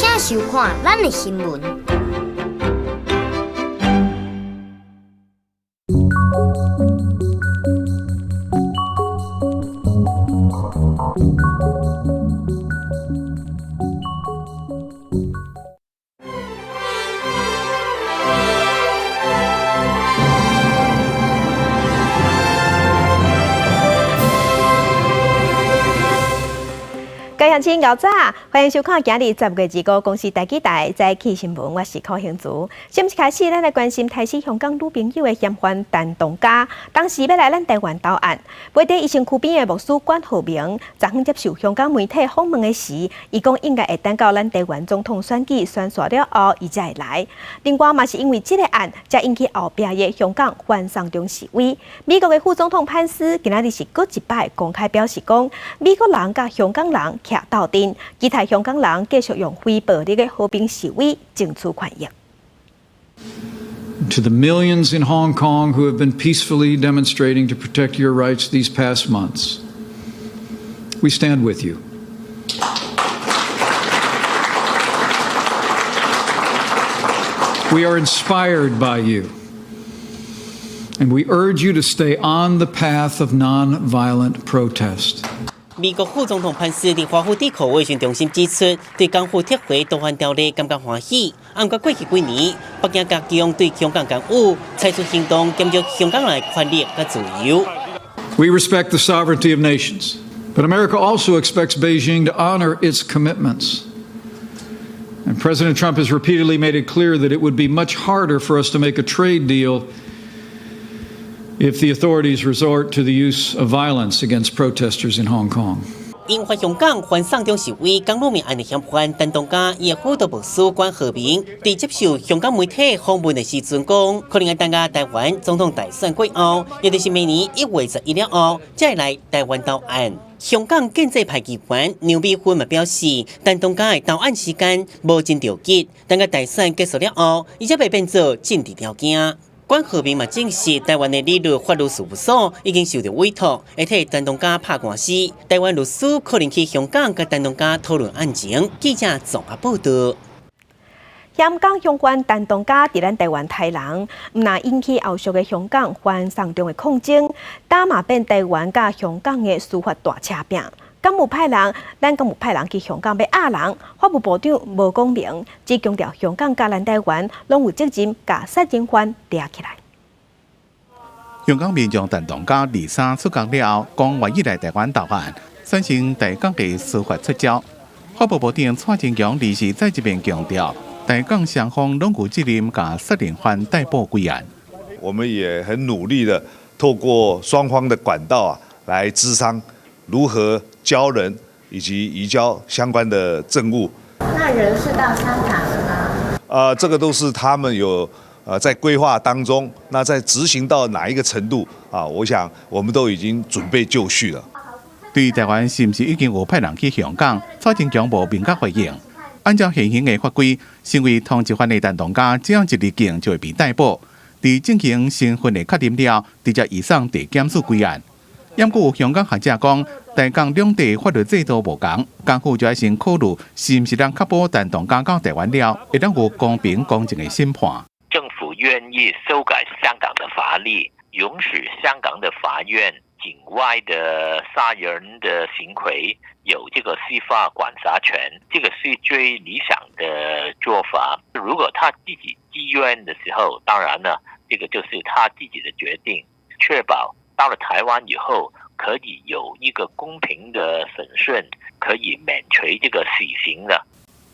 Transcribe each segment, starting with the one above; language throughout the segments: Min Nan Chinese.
請收看咱的新聞。各位鄉親𠢕早，歡迎收看今日10月25公視台語台早起新聞，我是柯興慈。先一開始，咱來關心刣死香港女朋友的嫌犯陳同佳，當時欲來咱台灣投案，陪佇伊身軀邊的牧師管浩鳴，昨昏接受香港媒體訪問的時，伊講應該會等到咱台灣總統選舉宣誓了後，伊才會來。另外嘛是因為這个案，才引起後壁的香港反送中示威。美國的副總統潘斯今仔日是閣一擺公開表示講，美國人佮香港人徛鬥陣，期待香港人繼續用非暴力的和平示威爭取權益。 To the millions in Hong Kong who have been peacefully demonstrating to protect your rights these past months, we stand with you. We are inspired by you, and we urge you to stay on the path of nonviolent protest. 美國副總統潘斯佇華府智庫衛訊中心指出，對港府撤回逃犯條例感覺歡喜。毋過過去幾年，北京加強對香港干預，採取行動減少香港人的權利佮自由。 We respect the sovereignty of nations, but America also expects Beijing to honor its commitments. And President Trump has repeatedly made it clear that it would be much harder for us to make a trade deal if the authorities resort to the use of violence against protesters in Hong Kong. 引發香港反送中示威，港女命案的嫌犯陳同佳，伊的輔導牧師管浩鳴，佇接受香港媒體訪問的時陣講，可能愛等到台灣總統大選過後，也就是明年1月11了後，才會來台灣投案。香港建制派議員梁美芬嘛表示，陳同佳的投案時間無真著急，等到大選結束了後，伊才袂變做政治條件。管浩鳴嘛證實，台灣的理律法律事務所已經受到委託，會替陳同佳拍官司。台灣律師可能去香港佮陳同佳討論案情。記者綜合報導。香港相關陳同佳佇咱台灣刣人，毋但引起後續的香港反送中的抗爭，打嘛變台灣佮香港的司法大車拚。敢有派人？咱敢有派人去香港欲押人？法務部長無講明，只強調香港佮咱台灣攏有責任共殺人犯掠起來。香港民眾陳同佳23出獄了後，講願意來台灣投案，宣稱台港的司法出招。法務部長蔡清祥24再一遍強調，台港雙方攏有責任共殺人犯逮捕歸案。我們也很努力的透過雙方的管道啊，來諮商如何交人以及移交相關的證物。那人是到香港了嗎？這個都是他們有在規劃當中，那在執行到哪一個程度啊？我想我們都已經準備就緒了。對台灣是毋是已經有派人去香港？蔡清祥無明確回應。按照現行的法規，身為通緝犯的陳同佳，只要一入境就會被逮捕。佇進行身份的確認了，直接移送地檢署歸案。毋過有香港學者講，台港兩地法律制度無仝，港府就愛先考慮是毋是能確保陳同佳到台灣了，會當有公平公正的審判。政府願意修改香港的法例，容許香港的法院境外的殺人的行為有這個司法管轄權，這個是最理想的做法。如果他自己自願的時候，當然呢，這個就是他自己的決定，確保到了台灣以後可以有一個公平的審訊，可以免除這個死刑的。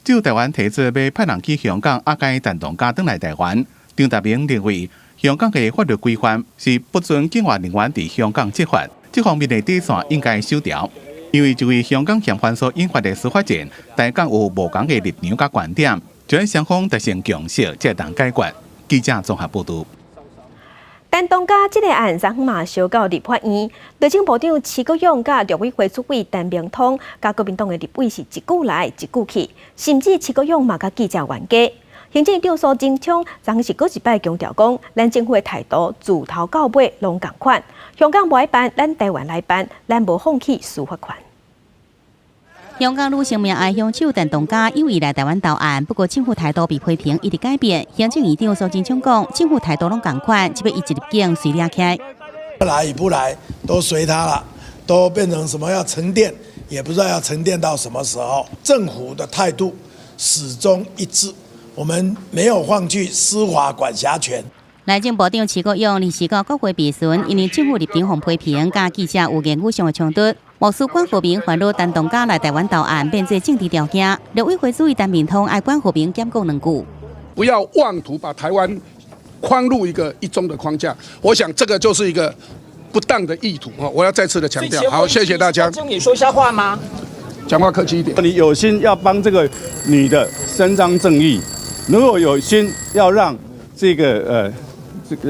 就台灣提出欲派人去香港押解陳同佳轉來台灣，張達明認為香港的法律規範是不准境外人員佇香港執法，這方面的底線應該收牢。因為這位香港嫌犯所引發的司法戰，台港有無仝的立場佮觀點，就愛雙方達成共識，才會當解決。記者綜合報導。陳同佳這个案，昨昏嘛相到立法院，內政部長徐國勇佮陸委會主委陳明通，佮國民黨的立委是一句來一句去，甚至徐國勇嘛共記者冤家。行政院長蘇貞昌昨昏是閣一擺強調講，咱政府的態度自頭到尾攏仝款，香港無愛辦，咱台灣來辦，咱無放棄司法權。香港女性命案兇手陳同佳有意來台灣投案，不過政府態度被批評一直改變。行政院長蘇貞昌講，政府態度攏仝款，這擺伊一入境隨掠起來。來與不來都隨他了，都變成什麼要沉澱，也不知道要沉澱到什麼時候。政府的態度始終一致，我們沒有放棄司法管轄權。內政部長徐國勇29國會備詢，因為政府立場予批評，佮記者有言語上的衝突。牧師管浩鳴煩惱陳同佳來台灣投案，變做政治條件。陸委會主委陳明通愛管浩鳴檢講兩句。不要妄圖把台灣框入一個一中的框架，我想這個就是一個不當的意圖。我要再次的強調。好，謝謝大家。中也說一下話嗎？講話客氣一點。你有心要幫這個女的伸張正義，如果有心要讓這個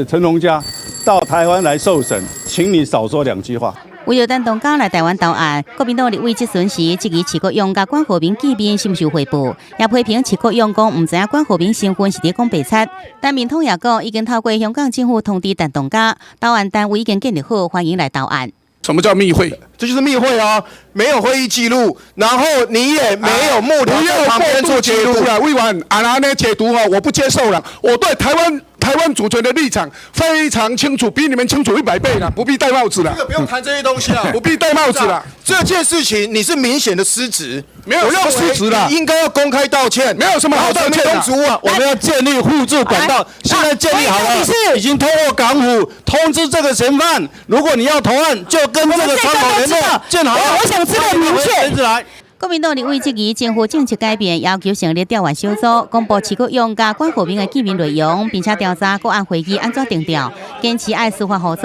陳同佳到台灣來受審，請你少說兩句話。為著陳同佳來台灣投案，國民黨立委質詢時質疑徐國勇佮管浩鳴見面是毋是有匯報，也批評徐國勇講毋知影管浩鳴身份是佇講白賊。陳明通也講，已經透過香港政府通知陳同佳，投案單位已經建立好，歡迎來投案。什麼叫密會？這就是密會啊！沒有會議記錄，然後你也沒有幕僚在旁邊做記錄了。委員，按呢解讀哦，我不接受了。我對台灣主權的立場非常清楚，比你們清楚100倍了，不必戴帽子了。這個不用談這些東西了，不必戴帽子了。這件事情你是明顯的失職，沒有失職了，應該要公開道歉。沒有什麼好道歉的。我們要建立互助管道，現在建立好了，已經通過港府通知這個嫌犯，如果你要投案，就跟這個窗口聯絡。建好。我想知道明確。國民黨立委質疑政府政策改變，要求成立調查小組，公布徐國勇佮管浩鳴的見面內容，並且調查國安會議按怎定調，堅持愛司法互助，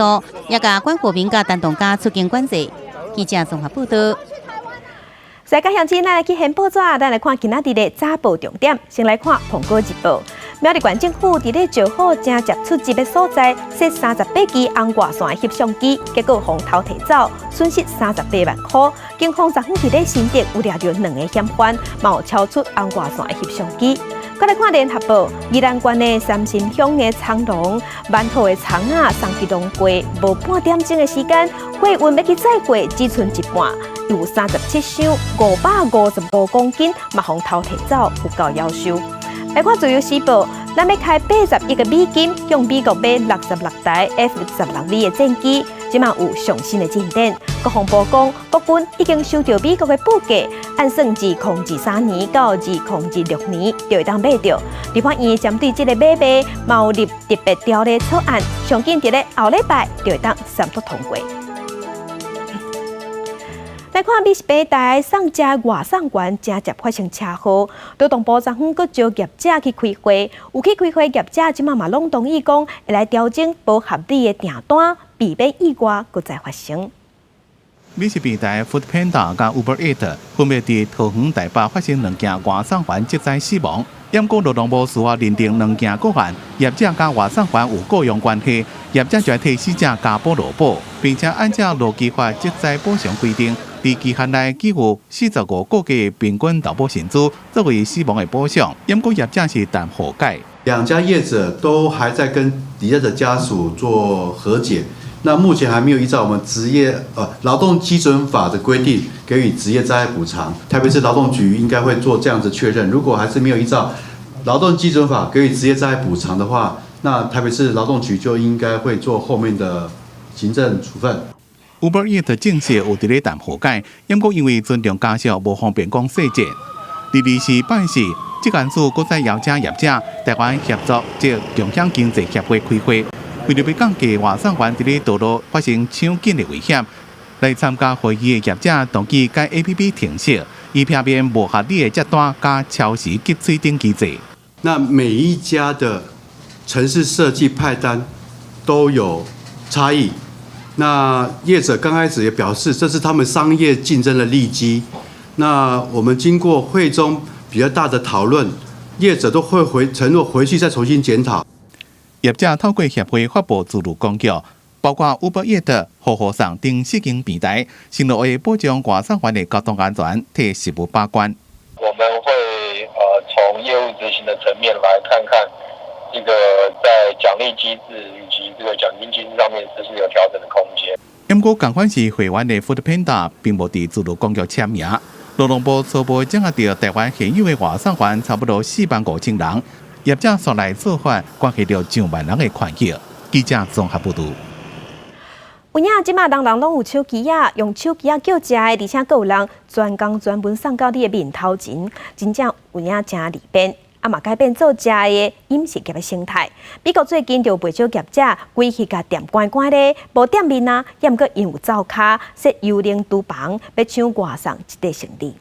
也共管浩鳴佮陳同佳出境管制。記者綜合報道。世界鄉親，咱來去掀報紙，咱來看今仔日的早報重點。先來看《蘋果日報》，苗栗縣政府佇咧石虎誠捷出入的所在設38支紅外線翕相機，結果予偷提走，損失38萬箍。警方昨昏佇咧新竹有掠著兩个嫌犯，嘛有抄出紅外線翕相機。閣來看聯合報，宜蘭縣的三星鄉的蔥農萬好的蔥仔送去農櫃，無半點鐘的時間，貨運欲去載貨，只賰一半，有37箱555公斤，嘛予偷提走，有夠夭壽。來看自由時報，咱欲開80億個美金，向美國買66台 F-16V 的戰機，這馬有上新的進展。國防部講，國軍已經收到美國的報價，按算2023年到2026年就會當買著。立法院針對這个買賣，嘛有立特別條例草案，上緊佇咧後禮拜就會當三讀通過。來看美食平台送食外送員誠捷發生車禍，勞動部昨昏閣召業者去開會，有去開會業者這馬嘛攏同意講，會來調整無合理的訂單，避免意外閣再發生。美食平台 Food Panda 佮 Uber Eats 分別佇桃園、台北發生兩件外送員職災死亡。毋過勞動部司法認定兩件個案，業者佮外送員有雇傭關係，業者就愛替死者加保勞保，並且按照勞基法職災補償規定，佇期限內給付45個月平均勞保薪資作為死亡的補償。毋過業者是談和解，兩家業者都還在跟罹難者家屬做和解。那目前還沒有依照我們職業勞動基準法的規定給予職業災害補償，台北市勞動局應該會做這樣子確認。如果還是沒有依照勞動基準法給予職業災害補償的話，那台北市勞動局就應該會做後面的行政處分。 Uber Eats 證實有佇咧談和解，毋過因為尊重家屬，無方便講細節。22是拜四，職安署閣再邀請業者台灣協作及共享經濟協會開會。為著欲降低外送員佇咧道路發生搶緊的危險，來參加會議的業者同意改 APP 程式，以避免無合理的接單佮超時給喙等機制。那每一家的程式設計派單都有差異。那業者剛開始也表示，這是他們商業競爭的利基。那我們經過會中比較大的討論，業者都會回承諾回去再重新檢討。業者透過協會發布自律公告，包括 Uber Eats、好好送等四間平台，承諾會保障外送員的交通安全，替食物把關。我們會從業務執行的層面來看看，這個在獎勵機制以及這個獎金機制上面是不是有調整的空間。毋過，仝款是會員的 Food Panda 並無佇自律公告簽名。勞動部初步掌握著台灣現有的外送員差不多4萬5千人，業者煞來做法，關係著上萬人的權益。記者綜合報導。有影這馬人人攏有手機仔，用手機仔叫食的，而且閣有人專工專門送到你的面頭前，真正有影誠利便。啊嘛改變做食的飲食業的生態。美國最近就袂少業者規氣共店關關咧，無店面啊，猶毋過𪜶有灶跤設幽靈廚房，欲搶外送這塊生意。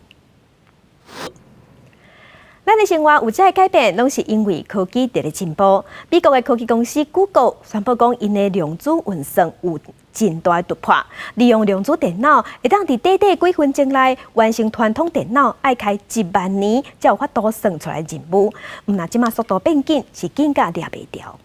咱的生活有這个改變，攏是因為科技佇咧進步。美國的科技公司 Google 宣布講，𪜶的量子運算有真大的突破，利用量子電腦，會當佇短短幾分鐘內完成傳統電腦愛開1萬年才有法度算出來任務。毋但這馬速度變緊，是緊甲掠袂牢。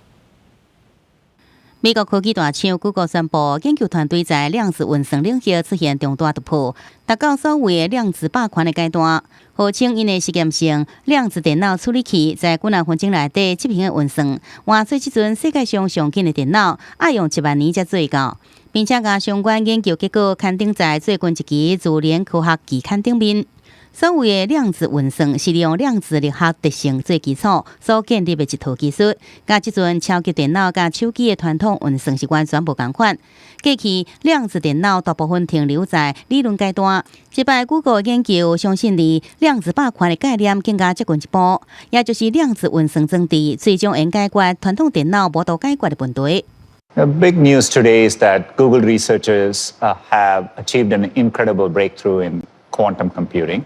美國科技大廠谷歌宣布，研究團隊在量子運算領域出現重大突破，達到所謂的量子霸權的階段。號稱𪜶的實驗性量子電腦處理器在幾若分鐘內底執行的運算，換做這陣世界上上緊的電腦，愛用1萬年才做到，並且共相關研究結果刊登在最近一期《自然科學》期刊頂面。所謂的量子運算是利用量子力學特性做基礎所建立的一套技術，佮這陣超級電腦佮手機的傳統運算是完全無仝款。過去量子電腦大部分停留在理論階段，這擺谷歌研究相信，佇量子霸權的概念更加接近一步，也就是量子運算裝置最終會解決傳統電腦無度解決的問題。 The big news today is that Google researchers have achieved an incredible breakthrough in quantum computing.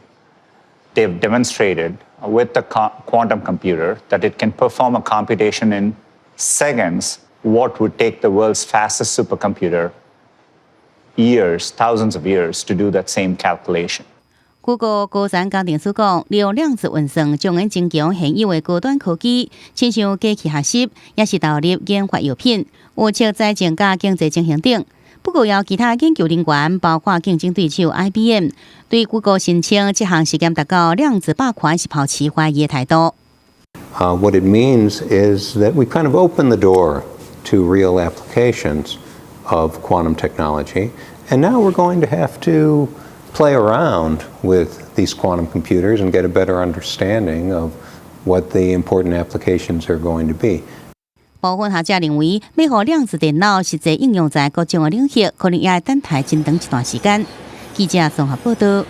They've demonstrated with the quantum computer that it can perform a computation in seconds what would take the world's fastest supercomputer years, thousands of years to do that same calculation. 谷歌高層工程師講，利用量子運算將會增強現有的高端科技，親像機器學習，抑是投入研發藥品、預測財政佮經濟情形等。不過，有其他研究人員，包括競爭對手 IBM，對谷歌聲稱這項實驗達到量子霸權是抱持懷疑的態度。 What it means is that we kind of open the door to real applications of quantum technology, and now we're going to have to play around with these quantum computers and get a better understanding of what the important applications are going to be. 部分學者認為，欲予量子電腦實際應用在各種的領域，可能也會等待真長一段時間。記者綜合報道。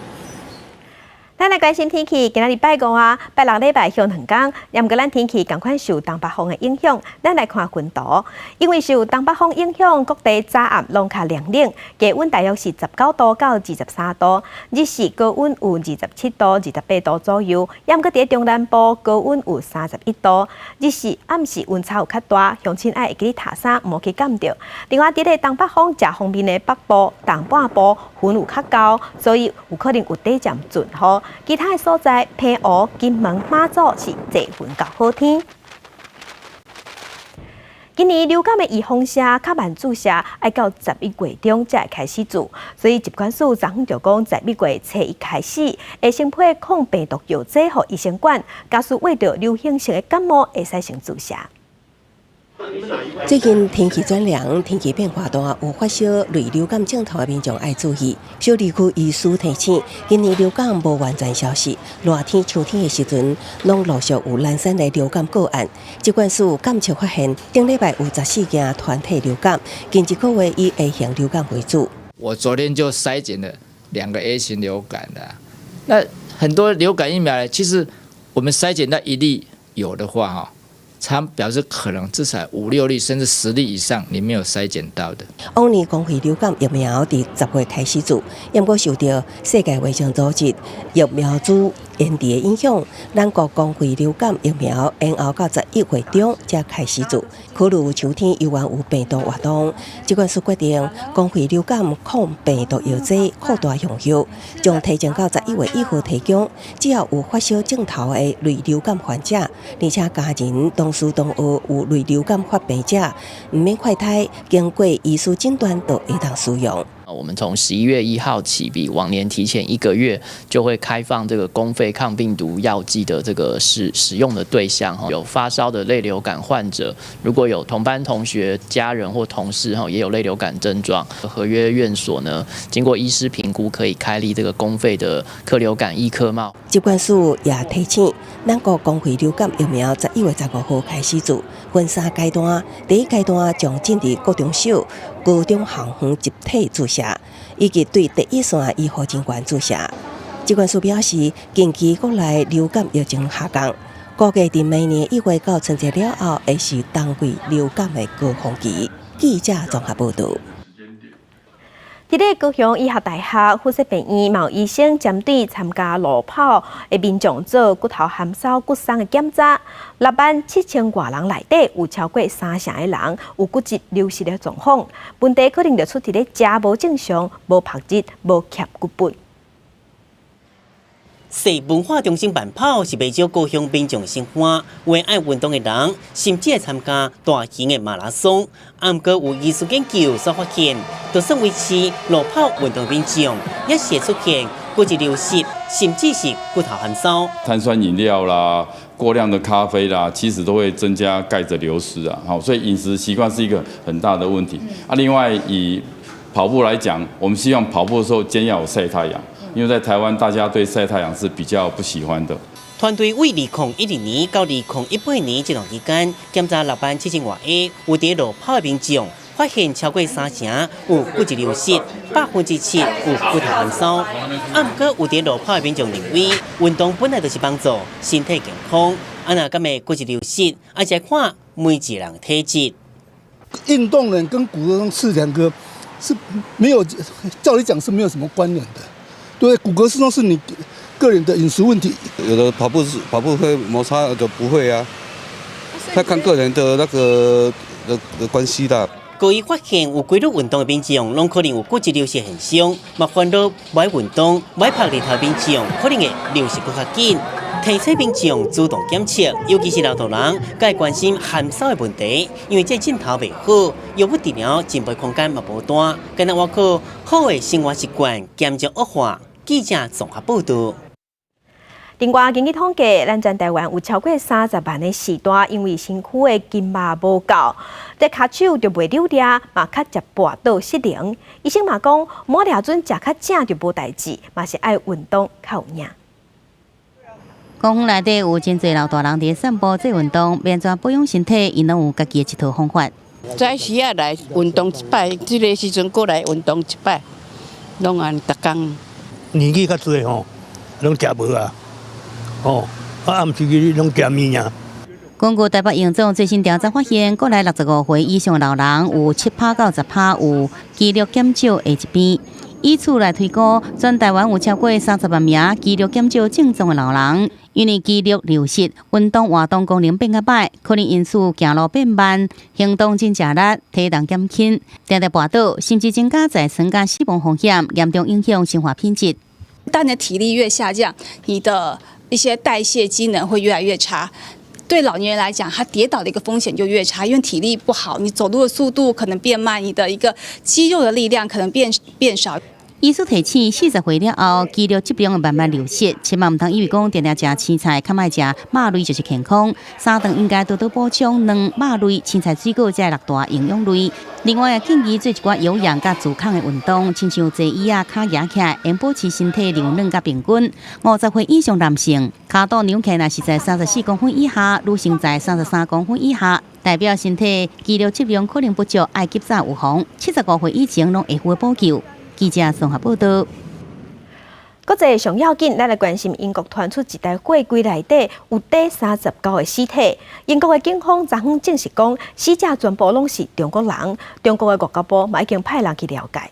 咱來關心天氣，今仔日拜五啊，拜六禮拜歇兩工，毋過咱天氣仝款受東北風的影響。咱來看雲圖，因為受東北風影響，各地早暗攏較涼冷，低溫大約是19度到23度，日時高溫有27度、28度左右。猶閣佇中南部高溫有31度，日時暗時溫差有較大，鄉親愛會記得脫衫，毋好去感著。另外，佇咧東北風誠方便的北部、東半部雲有較厚，所以有可能有短暫陣雨。其他的所在，澎湖、金門、馬祖是濟雲佮好天。今年流感的預防射較慢注射，愛到11月中才會開始注，所以疾管署昨昏就講，11月初一開始，會先配抗病毒藥劑予醫生管，假使為著流行性的感冒，會使先注射。最近天氣轉涼，天氣變化大，有發燒、類流感症頭的民眾愛注意。小兒科醫師提醒，今年流感無完全消失，熱天、秋天的時陣，攏陸續有零散的流感個案。疾管署監測發現，頂禮拜有14件團體流感，近一個月以 A 型流感為主。我昨天就篩檢了兩個 A 型流感的，那很多流感疫苗，其實我們篩檢到一例有的話，哈。它表示可能至少五六例甚至10例以上，你沒有篩檢到的。往年公費流感疫苗佇10月開始注，毋過受著世界衛生組織疫苗注延遲的影響，咱國公費流感疫苗延後到11月中才開始注。考慮秋天猶原有病毒活動，疾管署決定公費流感抗病毒藥劑擴大用藥，將提前到11月1號提供。只要有發燒症頭的類流感患者，而且家人同事同學有類流感發病者，毋免快篩，經過醫師診斷就會當使用。我們從11月1號起，比往年提前一個月，就會開放這個公費抗病毒藥劑的這個使用的對象，有發燒的類流感患者，如果有同班同學、家人或同事也有類流感症狀，合約院所呢，經過醫師評估，可以開立這個公費的克流感易克冒。疾管署也提醒，咱國公費流感疫苗11月15號開始注，分三階段，第一階段將進入國中小、高中校園集體注射，以及對第一線醫護人員注射。疾管署表示，近期國內流感疫情下降，估計佇明年1月到春節了後，會是冬季流感的高峰期。記者綜合報導。佇咧高雄醫學大學附設病院，嘛有醫生針對參加路跑的民眾做骨頭含梢骨鬆的檢查，6萬7千外人內底有超過三成的人有骨質流失的狀況，問題可能就出佇咧食無正常、無曝日、無欠骨粉。踅文化中心慢跑是袂少高雄民眾生活，有愛運動的人，甚至會參加大型的馬拉松。毋過有醫師研究所發現，就算維持路跑運動民眾，也是會出現骨質流失，甚至是骨頭含梢。碳酸飲料啦，過量的咖啡啦，其實都會增加鈣的流失啊。好，所以飲食習慣是一個很大的問題。啊，另外以跑步來講，我們希望跑步的時候兼要有曬太陽。因為在台灣，大家對曬太陽是比較不喜歡的。團隊為2012年到2018年這段期間，檢查6萬7千外個有佇路跑的民眾，發現超過三成有骨質流失，7%有骨頭含梢。啊，毋過有佇路跑的民眾認為，運動本來就是幫助身體健康，啊若敢會骨質流失，還是看每一個人體質。運動人跟骨質是兩個是沒有，照理講是沒有什麼關聯的。對，骨骼始終是你個人的飲食問題。有的跑步是跑步會摩擦，有的不會啊。他看個人的那個的關係啦。高醫發現有規律運動的民眾，攏可能有骨質流失現象；嘛反倒無愛運動、無愛曝日頭民眾，可能會流失閣較緊。提醒民眾主動檢測，尤其是老大人，較會關心含梢的問題，因為這鏡頭袂好，藥物治療進步空間嘛無大，干焦倚靠好的生活習慣，減少惡化。記者綜合報導。另外，根據統計，咱全台灣有超過30萬个序大，因為身軀的筋肉無夠，佇跤手就袂扭掠，嘛較捷跋倒失靈。醫生嘛講，莫掠準食較正就無代誌，嘛是愛運動較有影。公園內底有真濟老大人佇散步做運動，欲按怎保養身體，𪜶攏有家己的一套方法。早時仔來運動一擺，這个時陣過來運動一擺，攏按呢逐工。年紀較濟吼，攏食無啊，吼，啊暗時去攏食麵啊。根據台北榮總最新調查發現，國內65歲以上老人有7趴到10趴有肌肉減少的疾病。以此來推估，全台灣有超過30萬名肌肉減少症狀的老人，因為肌肉流失，運動活動功能變較䆀，可能因此行路變慢，行動真食力，體重減輕，定定跋倒，甚至增加再生佮死亡風險，嚴重影響生活品質。當你的體力越下降，你的一些代謝機能會越來越差。對老年人來講，他跌倒的一個風險就越差，因為體力不好，你走路的速度可能變慢，你的一個肌肉的力量可能變少。醫師提醒，40歲了後，肌肉質量會慢慢流失，千萬毋通以為講定定食青菜，較莫食肉類就是健康。三頓應該多多補充卵、肉類、青菜、水果這六大營養類。另外，也建議做一寡有氧佮阻抗的運動，親像坐椅仔跤舉起來，會保持身體柔軟佮平均。50歲以上男性，跤肚扭起來若是在34公分以下，女性在33公分以下，代表身體肌肉質量可能不足，愛及早預防。75歲以前攏會赴補救。記者綜合報導。國際上要緊，咱來關心英國傳出一台貨櫃內底有第39個屍體。英國的警方昨昏證實講，死者全部攏是中國人。中國的外交部嘛已經派人去了解。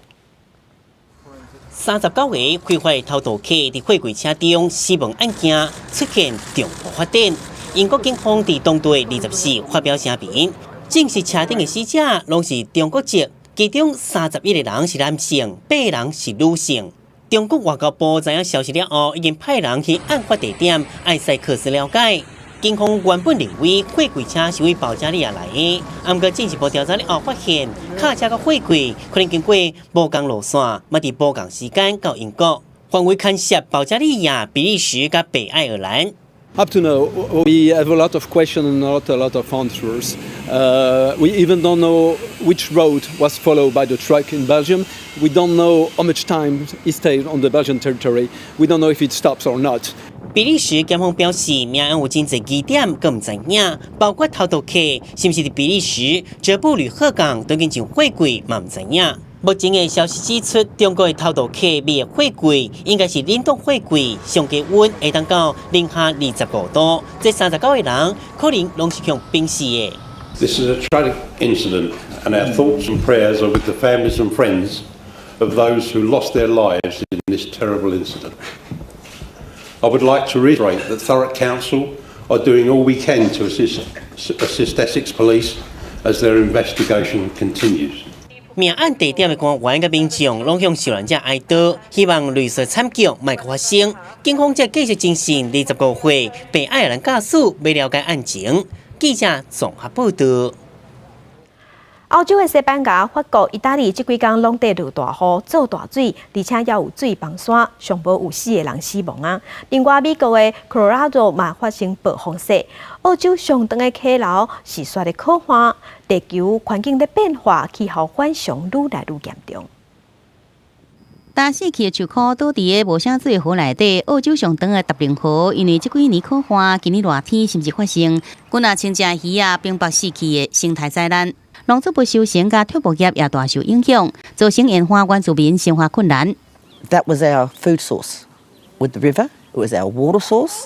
39個非法偷渡客佇貨櫃車中死亡案件出現重大發展。英國警方佇當地24發表聲明，證實車頂的死者攏是中國籍。其中31個人是男性，八人是女性。中國外交部知影消息了後，已經派人去案發地點艾塞克斯了解。警方原本認為貨櫃車是為保加利亞來的，毋過進一步調查了後發現，卡車佮貨櫃可能經過無仝路線，嘛佇無仝時間到英國，範圍牽涉保加利亞、比利時佮北愛爾蘭。 Up to now, we have a lot of questions and not a lot of answers. We even don't know which road was followed by the truck in Belgium. We don't know how much time it stayed on the Belgian territory. We don't know if it stops or not. 比利時檢方表示，命案有真濟疑點，閣毋知影，包括偷渡客是毋是佇比利時澤布呂赫港當經上貨櫃嘛毋知影。目前的消息指出，中國的偷渡客賣的貨櫃應該是冷凍貨櫃，上低溫會當到零下25度，這39個人可能攏是予冰死的。 This is a tragic incident, and our thoughts and prayers are with the families and friends of those who lost their lives in this terrible incident. I would like to reiterate that Thurrock Council are doing all we can to assist Essex Police as their investigation continues. 命案地點的官員佮民眾攏向受難者哀悼，希望類似慘劇莫閣發生。警方則繼續偵訊25歲北愛爾蘭駕駛，欲了解案情。記者綜合報道。歐洲的西班牙、法國、意大利這幾工攏佇落大雨、做大水，而且猶有水崩山，上無有四個人死亡啊。另外，美國的科羅拉多嘛發生暴風雪。澳洲上長的溪流是煞咧洘旱，地球環境咧變化，氣候反常愈來愈嚴重。焦死去的樹箍倒佇个無啥水的河內底，澳洲上長的達靈河，因為這幾年洘旱，今年熱天甚至發生幾若千隻魚仔冰雹死去的生態災難。農作物收成佮畜牧業也大受影響，造成沿岸原住民生活困難。 That was our food source with the river. It was our water source.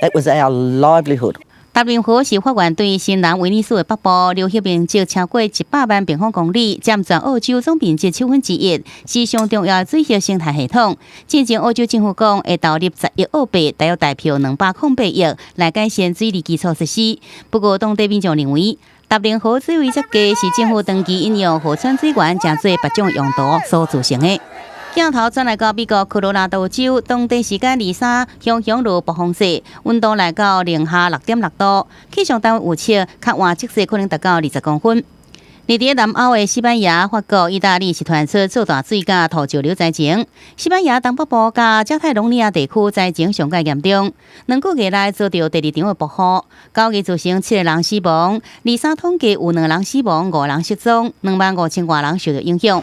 It was our livelihood. 達靈河是發源對新南威爾士的北部，流域面積超過100萬平方公里，佔全澳洲總面積1/7，是上重要的水系生態系統。進前澳洲政府講會投入10億澳幣，大約台票208億來改善水利基礎設施。不過，當地民眾認為，達靈河水位遮低是政府長期引用河川水源，成做別種用途所造成的。鏡頭轉來到美國科羅拉多州，當地時間23，熊熊落暴風雪，溫度來到零下6.6度。氣象單位預測，較晚積雪可能達到20公分。而佇南歐的西班牙、法國、意大利是傳出做大水佮土石流災情。西班牙東北部佮加泰隆尼亞地區災情上蓋嚴重，2個月內遭著第二場的暴雨，9日造成七個人死亡，23統計有兩個人死亡，五個人失蹤，2萬5千外人受著影響。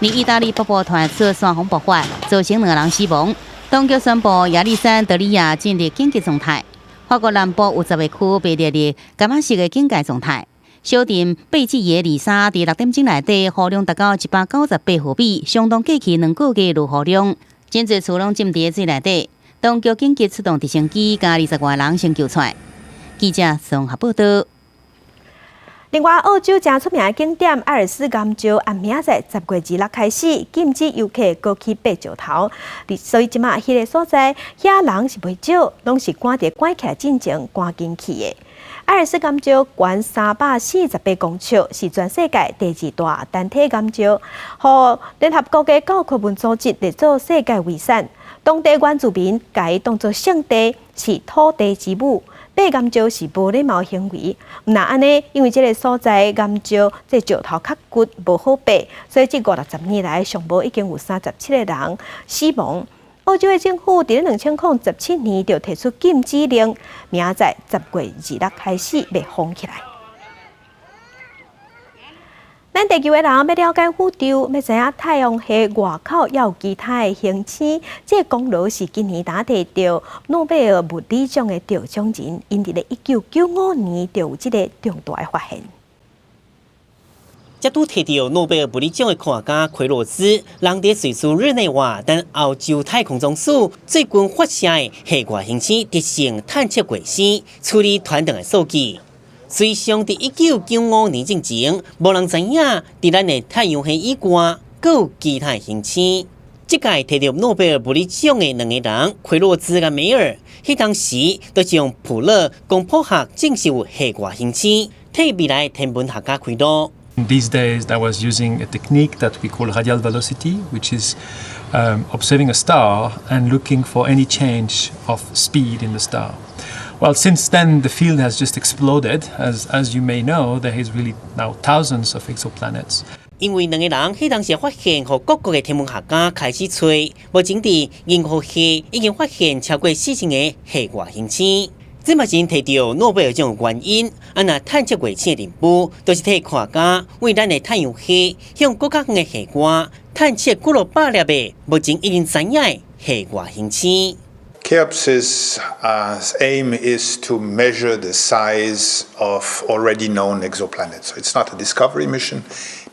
而意大利北部傳出山洪爆發，造成兩個人死亡。當局宣布亞歷山德里亞進入緊急狀態。法國南部有10個區被列入柑仔色的警戒狀態。小鎮貝吉耶23佇6點鐘內底雨量達到198毫米，相當過去2個月落雨量。真濟厝攏浸佇水內底，當局緊急出動直升機，共20外人先救出來。記者綜合報道。另外，澳洲誠出名的景點艾爾斯岩石，按明仔載10月26開始禁止遊客過去爬石頭。所以這馬彼个所在，遐人是袂少，攏是趕佇關起來進前趕緊去的。艾爾斯岩石懸348公尺，是全世界第二大單體岩石，予聯合國的教科文組織列做世界遺產。當地原住民共伊當做聖地，是土地之母。爬岩石是無禮貌行為，毋但按呢，因為這个所在岩石這石頭較骨無好爬，所以這五六十年來上無已經有37個人死亡。澳洲的政府佇咧2017年就提出禁止令，明仔載10月26開始欲封起來。咱地球的人欲了解宇宙，欲知影太陽系外口猶有其他的行星，這個功勞是今年才提著諾貝爾物理獎的得獎人，𪜶佇咧1995年就有這个重大的發現。才拄提著諾貝爾物理獎的科學家奎洛茲，人佇瑞士日內瓦等歐洲太空總署最近發射的系外行星直線探測衛星處理傳轉的數據。隨上佇1995年進前，無人知影佇咱的太陽系以外，閣有其他行星。這屆提著諾貝爾物理獎的兩个人，奎洛茲佮梅爾，彼當時就將普勒光譜學證實有系外行星，替未來天文學家開路。 These days, that was using a technique that we call radial velocity, which is observing a star and looking for any change of speed in the star. Well, since then, the field has just exploded. As you may know, there is really now thousands of exoplanets. 因為兩個人彼當時發現，予各國的天文學家開始揣，目前佇銀河系已經發現超過4000个系外行星。這嘛是𪜶提著諾貝爾獎的原因。啊，若探測衛星的任務，就是替科學家為咱的太陽系向閣較遠的系外探測幾落百粒的目前已經知影的系外行星。 CHEOPS's aim is to measure the size of already known exoplanets. So it's not a discovery mission.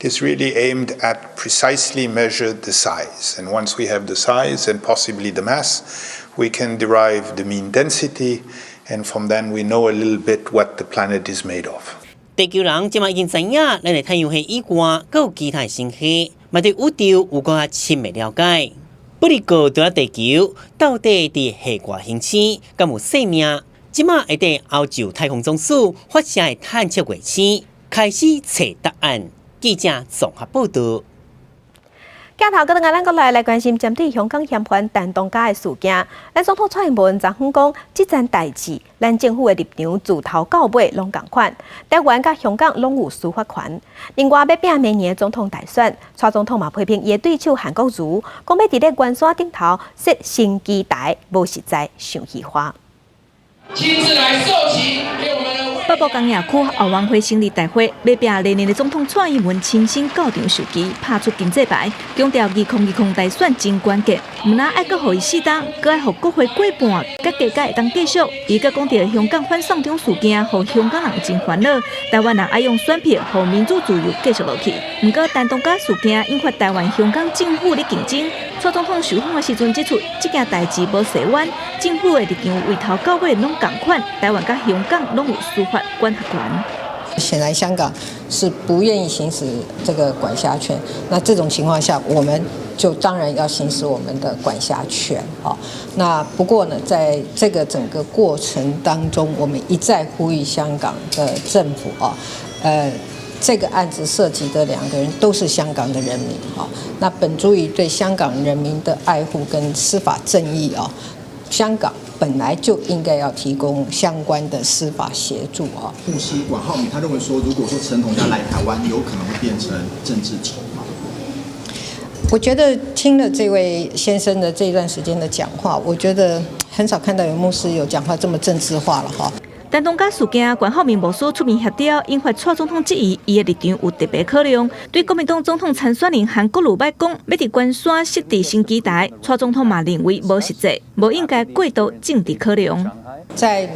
It is really aimed at precisely measure the size. And once we have the size and possibly the mass, we can derive the mean density. And from then we know a little bit what the planet is made of. 地球人這馬已經知影，咱的太陽系以外，閣有其他星系，嘛對宇宙有閣較深的了解。不過，除了地球到底佇系外行星敢有生命？這馬會佇歐洲太空總署發射的探測衛星開始揣答案。記者綜合報導。鏡頭閣轉來咱國內來關心針對香港嫌犯陳同佳的事件。咱總統蔡英文昨昏講，這件代誌，咱政府的立場自頭到尾攏仝款。台灣佮香港攏有司法權。另外，欲拼明年總統大選，蔡總統嘛批評伊的對手韓國瑜，講欲佇咧圓山頂頭設升旗台，無實在，傷虛華。親自來授旗給我們的。北部工業區後援會成立大會，欲拼來年的總統蔡英文親身到場授旗，拍出金字牌，強調2020大選真關鍵，毋但愛閣予伊四冬，閣愛予國會過半，才加加會當繼續。伊閣講著香港反送中事件，予香港人真煩惱，台灣人愛用選票，予民主自由繼續落去。毋過陳同佳事件引發台灣、香港政府咧競爭。蔡總統受訪的時陣指出，這件代誌無洗冤，政府的立場由頭到尾攏仝款，台灣佮香港攏有司法管轄權。顯然香港是不願意行使這個管轄權，那這種情況下，我們就當然要行使我們的管轄權。那不過呢，在這個整個過程當中，我們一再呼籲香港的政府啊，這個案子涉及的兩個人都是香港的人民啊，那本出於對香港人民的愛護跟司法正義啊，香港本來就應該要提供相關的司法協助啊。牧師管浩鳴他認為說，如果說陳同佳來台灣，有可能會變成政治籌碼。我覺得聽了這位先生的這段時間的講話，我覺得很少看到有牧師有講話這麼政治化了哈。陳同佳事件，關浩鳴牧師出面協調，引發蔡總統質疑，伊的立場有特別考量。對國民黨總統參選人韓國瑜欲講，欲佇圓山設置升旗台，蔡總統嘛認為無實際，無應該過度政治考量。在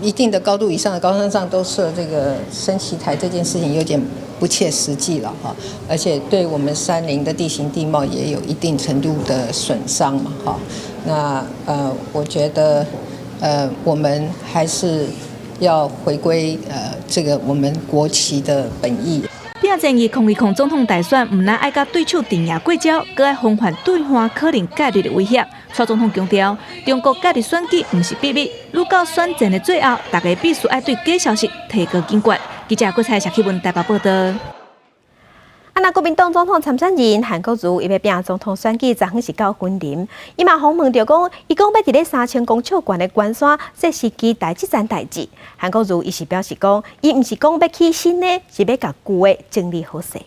一定的高度以上的高山上都設這個升旗台，這件事情有點不切實際了哈，而且對我們山林的地形地貌也有一定程度的損傷嘛哈。那我覺得我們還是要回歸這個我們國旗的本意。拼戰2020總統大選，毋但愛佮對手陣營過招，閣愛防範對岸可能介入的威脅。蔡總統強調，中國介入選舉毋是秘密，愈到選戰的最後，大家必須愛對假消息提高警覺。記者郭彩石啟文台北報導。啊，那國民黨總統參選人韓國瑜，伊欲拼總統選舉，昨昏是到雲林，伊嘛訪問著講，伊講欲佇咧3000公尺懸的圓山設升旗台這件代誌。韓國瑜伊是表示講，伊毋是講欲起新的，是欲共舊的整理好勢。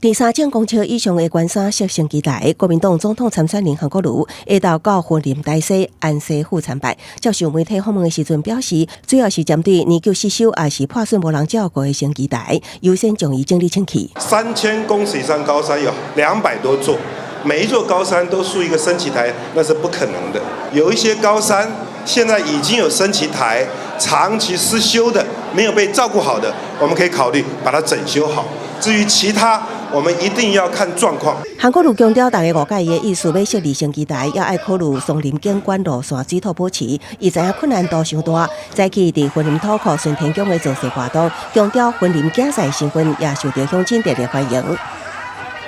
佇3000公尺以上的圓山設升旗台，國民黨總統參選人韓國瑜下晝到雲林大溪安溪府參拜，接受媒體訪問的時陣表示，主要是針對年久失修抑是破損無人照顧的升旗台，優先將伊整理清氣。3000公尺以上高山有200多座，每一座高山都豎一個升旗台，那是不可能的。有一些高山現在已經有升旗台，長期失修的，沒有被照顧好的，我們可以考慮把它整修好。至於其他，我們一定要看狀況。韓國瑜強調，大家誤解伊的意思，欲設立升旗台，猶愛考慮松林景觀路線水土保持，伊知影困難度傷大。早起佇雲林土庫順天宮的造勢活動，強調雲林競賽身份也受到鄉親熱烈歡迎。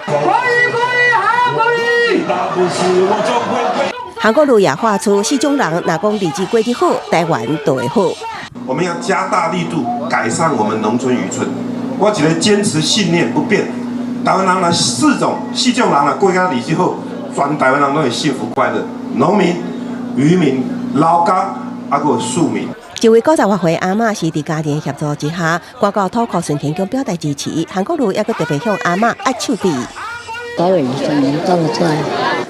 歡迎歡迎韓國瑜！韓國瑜也喊出四種人，若講日子過得好，台灣就會好。我們要加大力度改善我們農村漁村。我一個堅持信念不變。台灣人若四種人若過較日子好，全台灣人攏會幸福快樂。農民、漁民、勞工、啊，閣有庶民。這位98歲阿嬤是佇家人協助之下，趕到土庫順天宮表達支持。韓國瑜猶閣特別向阿嬤握手比。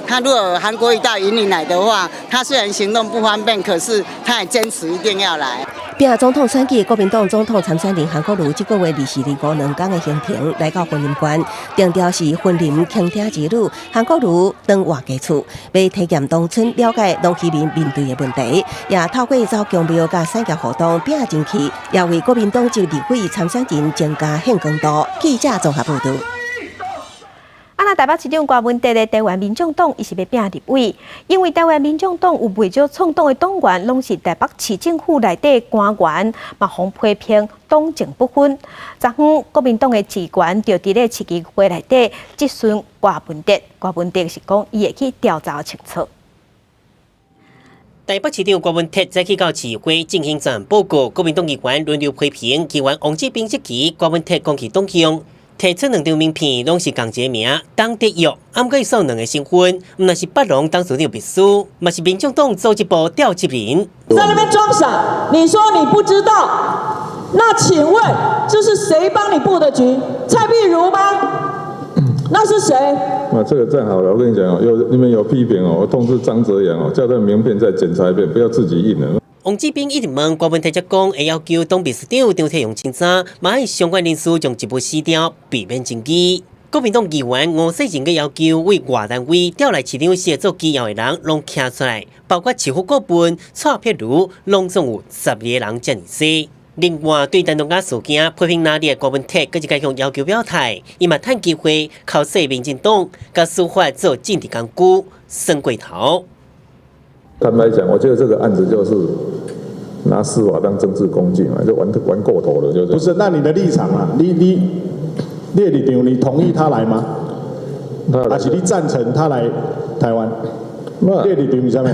他如果韓國瑜到雲林來的話，他雖然行動不方便，可是他也堅持一定要來。拼總統選舉，國民黨總統參選人韓國瑜這個月24、25兩工的行程來到雲林縣，定調是雲林傾聽之旅。韓國瑜轉活家厝，欲體驗農村，了解農漁民面對的問題，也透過走宮廟佮產業活動拼人氣，也為國民黨籍立委參選人增加顯光度。記者綜合報導。啊！若台北市長柯文哲的台灣民眾黨，伊是欲拼立委，因為台灣民眾黨有袂少創黨的黨員，攏是台北市政府內底官員，嘛予批評黨政不分。昨昏國民黨的議員就佇咧市議會內底質詢柯文哲，柯文哲是講伊會去調查清楚。台北市長柯文哲早起到市會進行專案報告，國民黨議員輪流批評，議員王志斌質疑柯文哲講去黨向。提出兩張名片，攏是仝一個名，董德育，毋過伊兩个身份，毋但是北農董事長秘書，嘛是民眾黨組織部調集人。在那邊裝傻，你說你不知道，那請問這是誰幫你佈的局？蔡壁如嗎？那是誰？那這個站好了，我跟你講哦，有你們有批評哦，我通知張澤陽哦，叫他名片再檢查一遍，不要自己印了。王志斌一直問柯文哲，才講會要求董秘書長張體榮清查，嘛愛相關人士將職務辭掉，避免爭議。國民黨議員吳世仁閣要求為外單位調來市長室做機要的人攏徛出來，包括市府顧問蔡碧如，攏總有12個人遮爾濟。另外，對陳東嘉事件批評拿捏柯文哲，閣一改向要求表態，伊嘛趁機會口說民進黨共司法做政治工具，耍過頭。坦白講，我覺得這個案子就是拿司法當政治工具嘛，就玩玩過頭了，就是。不是，那你的立場啊？你的立場，你同意他來嗎？還是你贊成他來台灣？那你的立場是啥物？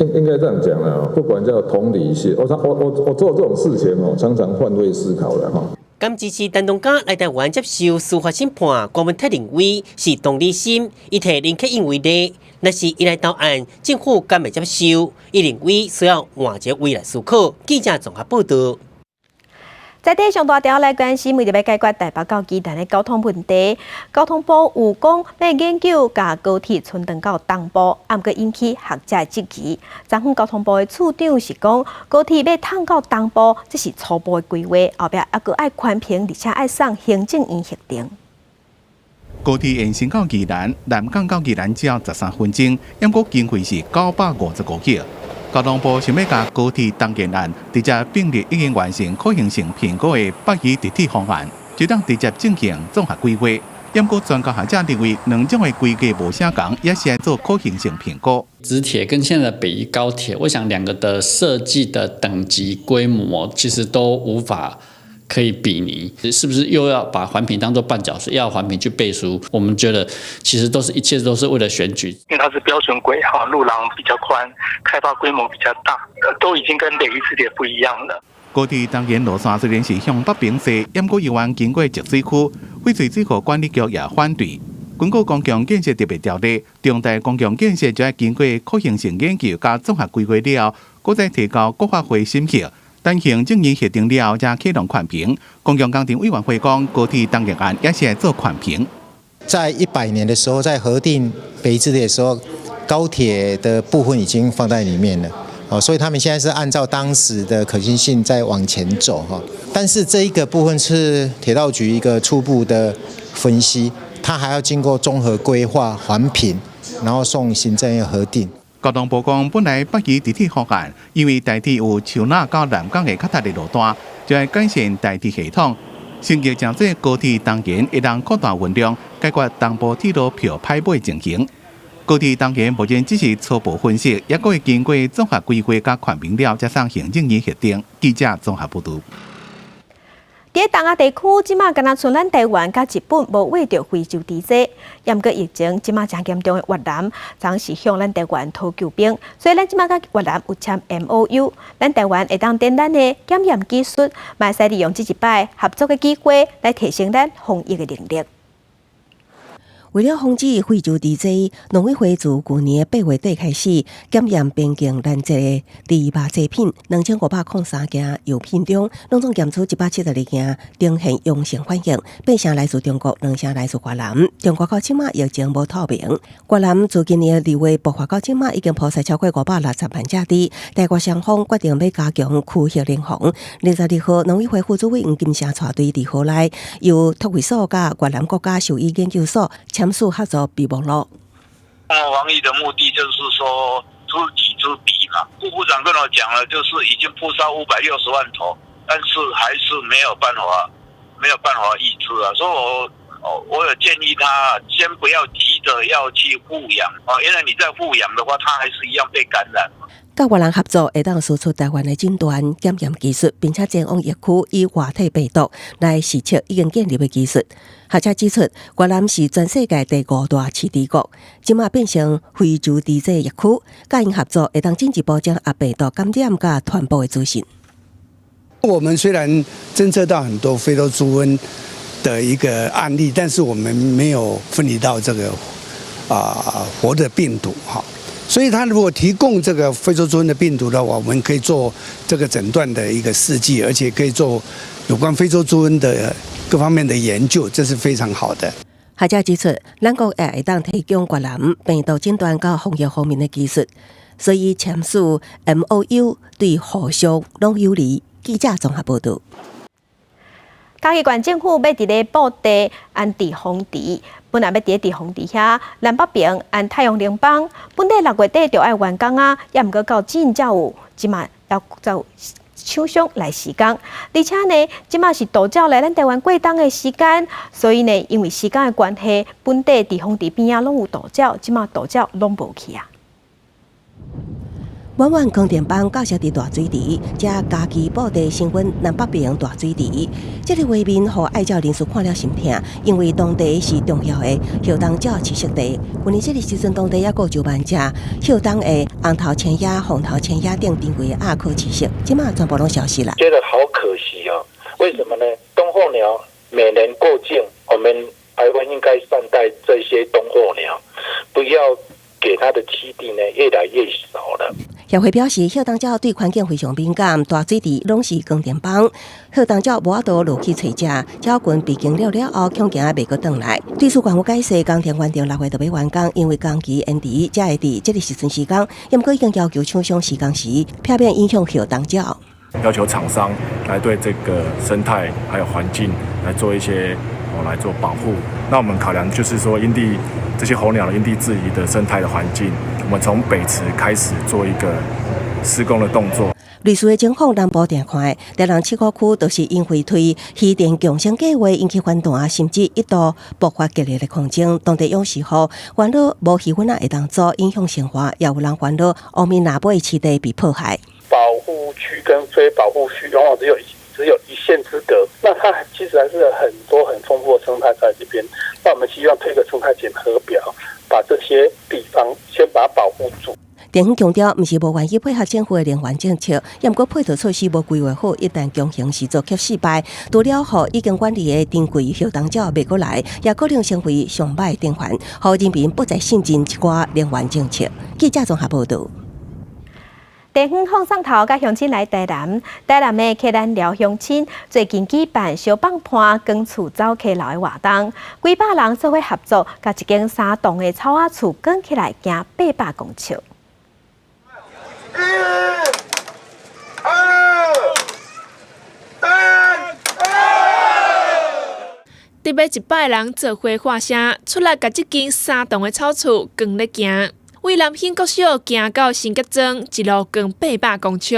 應該這樣講啦，不管叫同理心，我我我我做這種事情哦，常常換位思考的哈。敢支持陳東嘉來台灣接受司法審判，柯文哲認為是同理心，伊提林克英為例，若是伊來投案，政府敢會接受？伊認為需要換一個位來思考。記者綜合報導。在地上大條來關心，為著欲解決台北到宜蘭的交通問題，交通部有講欲研究共高鐵伸長到東部，毋過引起學者質疑。昨昏交通部的處長是講，高鐵欲通到東部，這是初步的規劃，後壁猶閣愛環評，而且愛送行政院核定。高鐵延伸到宜蘭，南港到宜蘭只要13分鐘，毋過經費是955億。交通部想欲共高鐵東延案直接併入已經完成可行性評估的北宜直鐵方案，就當直接進行綜合規劃。毋過專家學者認為，兩種的規格無啥仝，也是愛做可行性評估。直鐵跟現在的北宜高鐵，我想兩個的設計的等級規模，其實都無法可以比擬。是不是又要把環評當作絆腳石，要環評去背書？我們覺得其實都是一切都是為了選舉。因為它是標準軌哈，路廊比較寬，開發規模比較大，都已經跟北宜直鐵不一樣了。高鐵東延路線雖然是向北平踅，毋過猶原經過集水區，翡翠水庫管理局也反對。根據公共建設特別條例，重大公共建設就愛經過可行性研究佮綜合規劃了後，閣再提交國發會審核。等行政院核定了後，才啟動環評。公共工程委員會講，高鐵東延案也是愛做環評。在100年的時候，在核定北宜直鐵的時候，高鐵的部分已經放在裡面了。哦，所以他們現在是按照當時的可行性在往前走哈。但是這一個部分是鐵道局一個初步的分析，它還要經過綜合規劃環評，然後送行政院核定。交通部講，本來北宜直鐵方案，因為台鐵有樹林到南港的較大的路段，就愛改善台鐵系統，升級成做高鐵東延，會當擴大運量，解決東部鐵路票歹買情形。高鐵東延目前只是初步分析，猶閣會經過綜合規劃佮環評了，才送行政院核定。記者綜合報導。佇東亞地區，這馬敢若賰咱台灣佮日本無挖著非洲豬災，毋過疫情這馬誠嚴重的越南，總是向咱台灣討救兵，所以咱這馬佮越南有簽 MOU，咱台灣會當展咱的檢驗技術，嘛會使利用這一擺合作的機會來提升咱防疫的能力。為了防止非洲豬瘟，農委會自舊年8月底開始檢驗邊境攔截的豬肉製品，2503件樣品中，攏總檢出172件呈現陽性反應，8成來自中國，2成來自越南。中國到這馬疫情無透明，越南自今年2月爆發到這馬已經撲殺超過560萬隻豬。台越雙方決定欲加強區域聯防。22號，農委會副主委黃金城帶隊佇河內，由託惠所佮越南國家獸醫研究所簽署合作備忘錄。防疫的目的就是說知己知彼嘛。顧部長跟我講了，就是已經撲殺560萬頭，但是還是沒有辦法，沒有辦法抑制啊。所以我有建議他先不要急着要去復養哦，因為你再復養的話，他還是一樣被感染。佮越南合作，會當輸出台灣的診斷檢驗技術，並且前往疫區以活體病毒來實測已經建立的技術。學者指出，越南是全世界第五大飼豬國，這馬變成非洲豬瘟疫區，佮𪜶合作會當進一步掌握病毒感染佮傳播的資訊。我們雖然偵測到很多非洲豬瘟的一個案例，但是我們沒有分離到這個活的病毒哈。所以，他如果提供這個非洲豬瘟的病毒的話，我們可以做這個診斷的一個試劑，而且可以做有關非洲豬瘟的各方面的研究，這是非常好的。學者指出，咱國也會當提供越南病毒診斷佮防疫方面的技術，所以簽署 MOU 對互相攏有利。記者綜合報導。嘉義縣政府欲佇咧布袋安置風池，本來欲佇咧置風池遐南北爿安太陽能板，本底6月底就愛完工啊，也毋過到真才有，這馬猶有廠商來施工，而且呢，這馬是渡鳥來咱台灣過冬的時間，所以呢，因為時間的關係，本底置風池邊仔攏有渡鳥，這馬渡鳥攏無去啊。滿滿光電板架設佇大水池，這嘉義布袋新塭南北爿大水池，這个畫面予愛鳥人士看了心疼，因為當地是重要的越冬鳥棲息地。去年這个時陣，當地猶閣有上萬隻越冬的紅頭千鴉、紅頭千鴉等珍貴的鴨可棲息，這馬全部攏消失了。覺得好可惜哦，為什麼呢？冬候鳥每年過境，我們台灣應該善待這些冬候鳥，不要給它的棲地呢越來越少了。協會表示，越冬鳥對環境非常敏感，大水池攏是光電板，越冬鳥無法度落去揣食，鳥群被驚了了後，恐驚袂閣轉來。對此，官府解釋，工程原定6月就欲完工，因為工期延遲，才會佇這个時陣施工。毋過已經要求廠商施工時，避免影響越冬鳥。要求廠商來對這個生態還有環境來做一些來做保護。那我們考量就是說，因地這些候鳥的因地制宜的生態的環境，我們從北池開始做一個施工的動作。類似的情況，南部定看，台南七股區就是因為推漁電共生計劃引起反彈，甚至一度爆發激烈的抗爭。當地勇士號煩惱無漁塭仔會當做影響生活，也有人煩惱烏面若尾棲地被破壞。保護區跟非保護區往往只有一線之隔，那它其實還是有很多很豐富的生態在這邊。那我們希望推個生態檢核表，把這些地方先把它保護住。地方強調，毋是無願意配合政府的能源政策，毋過配套措施無規劃好，一旦強行施作卻失敗，除了予已經遠離的珍貴越冬鳥袂閣來，也可能成為上歹典範，予人民不再信任這寡能源政策。記者綜合報導。地方放送頭，佮鄉親來台南，台南的溪南寮鄉親最近舉辦燒放伴扛厝走溪流的活動，幾百人做伙合作，共一間三棟的草仔厝扛起來，行800公尺。一、二、三、特別一擺人做伙喊聲，出來共這間三棟的草厝扛咧行。為南興國小行到新吉莊，一路扛800公尺。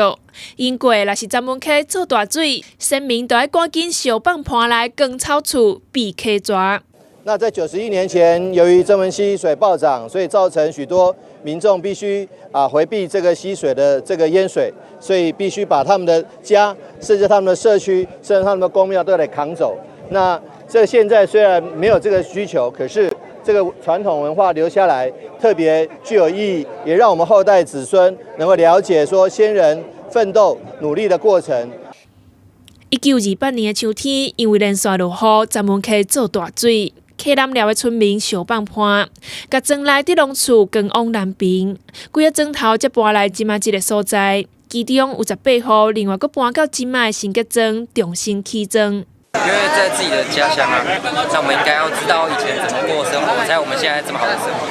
經過若是鏨文溪做大水，先民就愛趕緊燒放伴來扛草厝避溪蛇。那在91年前，由於曾文溪水暴漲，所以造成許多民眾必須迴避這個溪水的這個淹水，所以必須把他們的家，甚至他們的社區，甚至他們的宮廟都得扛走。那這現在雖然沒有這個需求，可是這個傳統文化留下來特別具有意義，也讓我們後代子孫能夠了解說先人奮鬥努力的過程。1928年的秋天，因為連續落雨，鏨文溪做大水，客南寮的村民相放伴，共庄内的农厝扛往南边，几个钟头才搬来这马这个所在。其中有18户，另外阁搬到这马的新结庄重新起庄。因为在自己的家乡啊，那我们应该要知道以前怎么过生活，才有我们现在这么好的生活，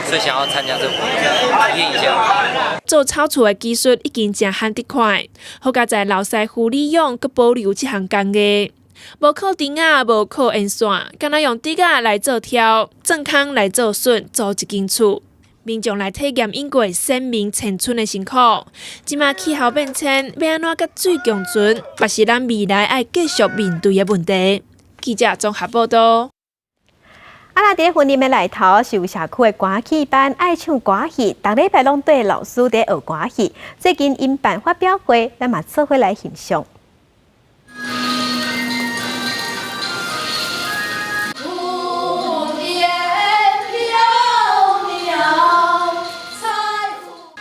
所以想要参加这个活动，体验一下。做草厝的技术已经诚罕得看，好佳哉老师傅李勇阁保留这项工艺，无靠钉仔，无靠烟线，干焦用竹仔来做挑，钻空来做榫，做一间厝。民众来体验英国先民迁村的辛苦。这马气候变迁，欲按怎佮水共存，嘛是咱未来爱继续面对的问题。记者综合报道。啊，若伫云林的内头是有社区的歌戏班爱唱歌戏，逐礼拜拢缀老师伫学歌戏。最近𪜶办发表会，咱嘛做伙来欣赏。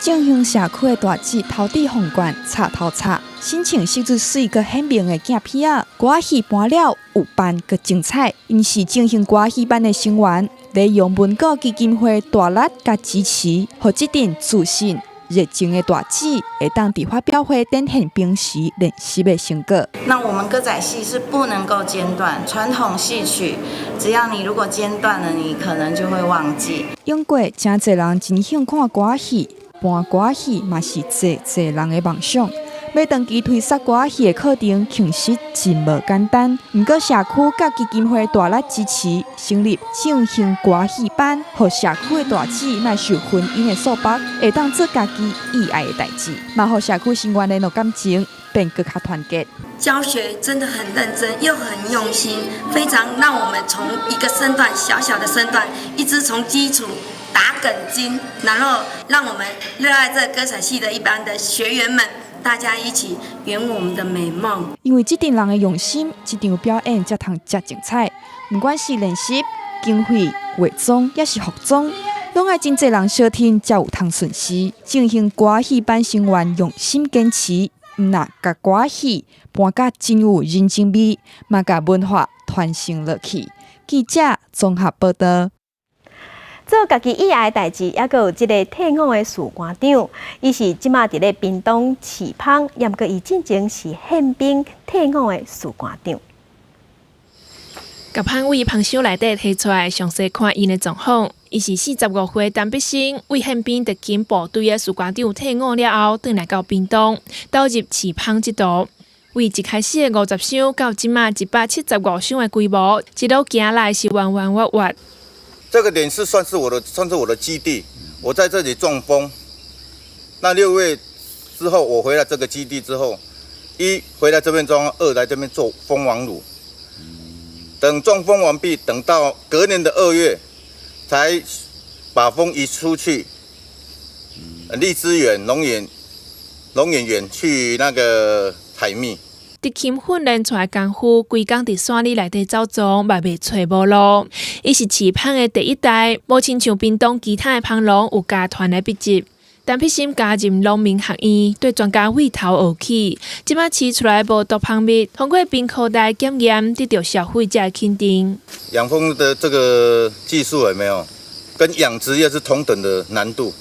正兴社区的大姊头戴凤冠，插头插，身穿绣做媠阁显明的镜片仔，歌戏搬了有扮阁精彩。𪜶是正兴歌戏班的成员，利用文教基金会大力佮支持，予这阵自信热情的大姊会当伫发表会展现平时练习的成果。那我们歌仔戏是不能够间断，传统戏曲，只要你如果间断了，你可能就会忘记。英国真济人真兴看歌戏。搬歌戏嘛是济济人的梦想，欲长期推捒歌戏的课程，其实真无简单。毋过社区佮基金会大力支持，成立正兴歌戏班，予社区的大姊莫受婚姻的束缚，会当做家己意爱的代志，嘛予社区成员联络感情变阁较团结。教学真的很认真，又很用心，非常让我们从一个身段小小的身段，一直从基础打梗筋，然后让我们热爱这歌仔戏的一班的学员们，大家一起圆我们的美梦。因为这阵人的用心，这场表演才通遮精彩。不管是练习、经费、化妆，抑是服装，拢爱真济人相挺，才有通顺势。正兴歌戏班成员用心坚持，毋若共歌戏搬甲真有人情味，嘛共文化传承落去。记者综合报道。做家己意爱的代志，犹阁有这个退伍的士官长，伊是这马伫咧屏东饲蜂，犹阁伊进前是宪兵退伍的士官长。共蜂为蜂箱内底提出来，详细看𪜶的状况。伊是45岁陈必生，为宪兵特勤部队的士官长退伍了后，转来到屏东，投入饲蜂这途。为一开始的50箱到这马175箱的规模，一路行来是弯弯月月。这个点是算是我的基地，我在这里种蜂。那6月之后，我回来这个基地之后，一回来这边种，二来这边做蜂王乳。等种蜂完毕，等到隔年的2月，才把蜂移出去，荔枝园、龙眼、龙眼园去那个采蜜。特勤训练出来功夫，规工伫山里内底走傱，嘛袂揣无路。伊是饲蜂的第一代，无亲像屏东其他的蜂农有家传的秘籍。陈必生加入农民学院，缀专家对头学起，这马饲出来无毒蜂蜜，通过屏科大检验，得到消费者的肯定。养蜂的这个技术有没有跟养殖业是同等的难度？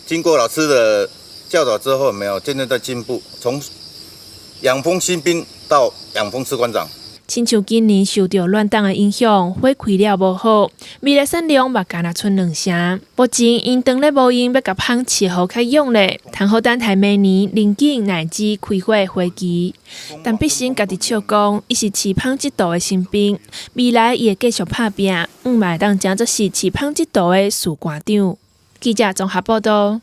经过老师的教导之后，有没有渐渐在进步？从养蜂新兵到养蜂士官长。亲像今年受到暖冬的影响，花开了无好，未来产量嘛干焦賰两成。目前𪜶当咧无闲，欲共蜂饲予较勇咧，通好等待明年龙井乃至开花的花期。陈必生家己笑讲，伊是饲蜂这道的新兵，未来伊会继续拍拚，嘛会当成做是饲蜂这道的士官长。记者综合报道。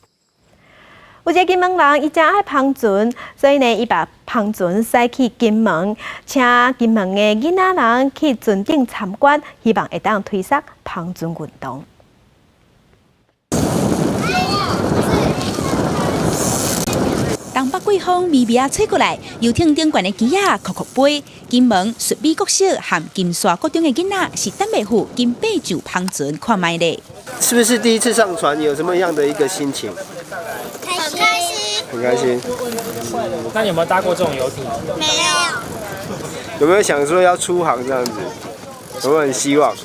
有一个金门人，伊真爱帆船，所以呢，伊把帆船驶去金门，请金门的囡仔人去船顶参观，希望会当推捒帆船运动。东北季风微微仔吹过来，游艇顶悬的旗仔酷酷飞。金门顺美国小和金沙国中的囡仔是等袂赴金爬上帆船看觅咧。是不是第一次上船？有什么样的一个心情？很开心。很开心。那你有没有搭过这种游艇？没有。有没有想说要出航这样子？有没有很希望？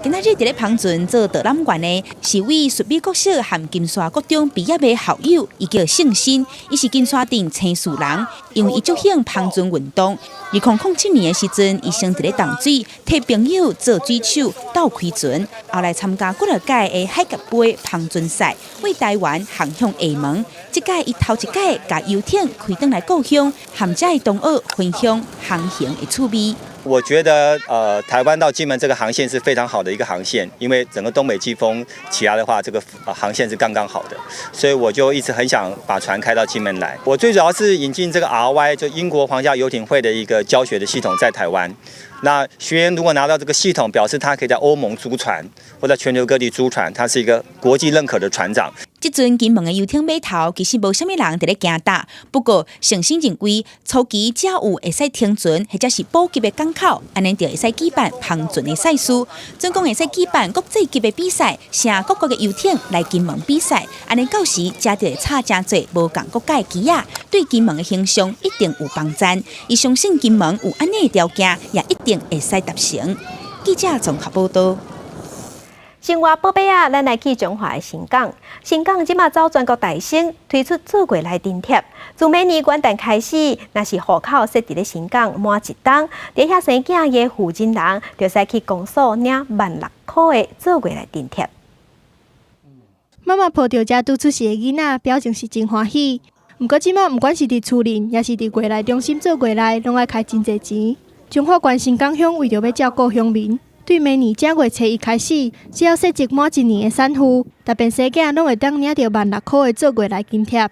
今仔日佇咧帆船做導覽員的，是位瑞美國小和金沙國中畢業的校友，伊叫盛新，伊是金沙鎮青樹人，因為伊足興帆船運動。2007年的時陣，伊先佇咧淡水替朋友做水手鬥開船，後來參加幾若屆的海峽杯帆船賽，為台灣航向廈門。這屆伊頭一屆共遊艇開轉來故鄉，和遮的同學分享航行的趣味。我覺得，台灣到金門這個航線是非常好的一個航線，因為整個東北季風起來的話，這個航線是剛剛好的，所以我就一直很想把船開到金門來。我最主要是引進這個 RY，就英國皇家遊艇會的一個教學的系統在台灣。那學員如果拿到這個系統，表示他可以在歐盟租船，或在全球各地租船，他是一個國際認可的船長。這陣金門的遊艇碼頭其實無啥物人佇咧行搭，不過盛新認為初期只要有會使停船或者是補給的港口，按呢就會使舉辦帆船的賽事。總共會使舉辦國際級的比賽，請各國的遊艇來金門比賽，按呢到時才就會炒誠濟無仝國家的旗仔，對金門的形象一定有幫助。伊相信金門有按呢的條件，也一定會使達成。記者綜合報道。生活寶貝啊，咱來去彰化的新港。新港這馬走全國大省推出做月來津貼。自每年元旦開始，若是戶口設佇咧新港滿一冬，佇遐生囝的負責人，就使去公所領16,000箍的做月來津貼。媽媽抱著遮拄出世的囡仔，表情是真歡喜。毋過這馬毋管是佇厝裡，抑是佇月內中心做月內，攏愛開真濟錢。彰化縣新港鄉為著欲照顧鄉民，對每年正月初一開始，只要設籍滿一年的產婦，逐遍生囝攏會當領著16,000箍的做月內津貼。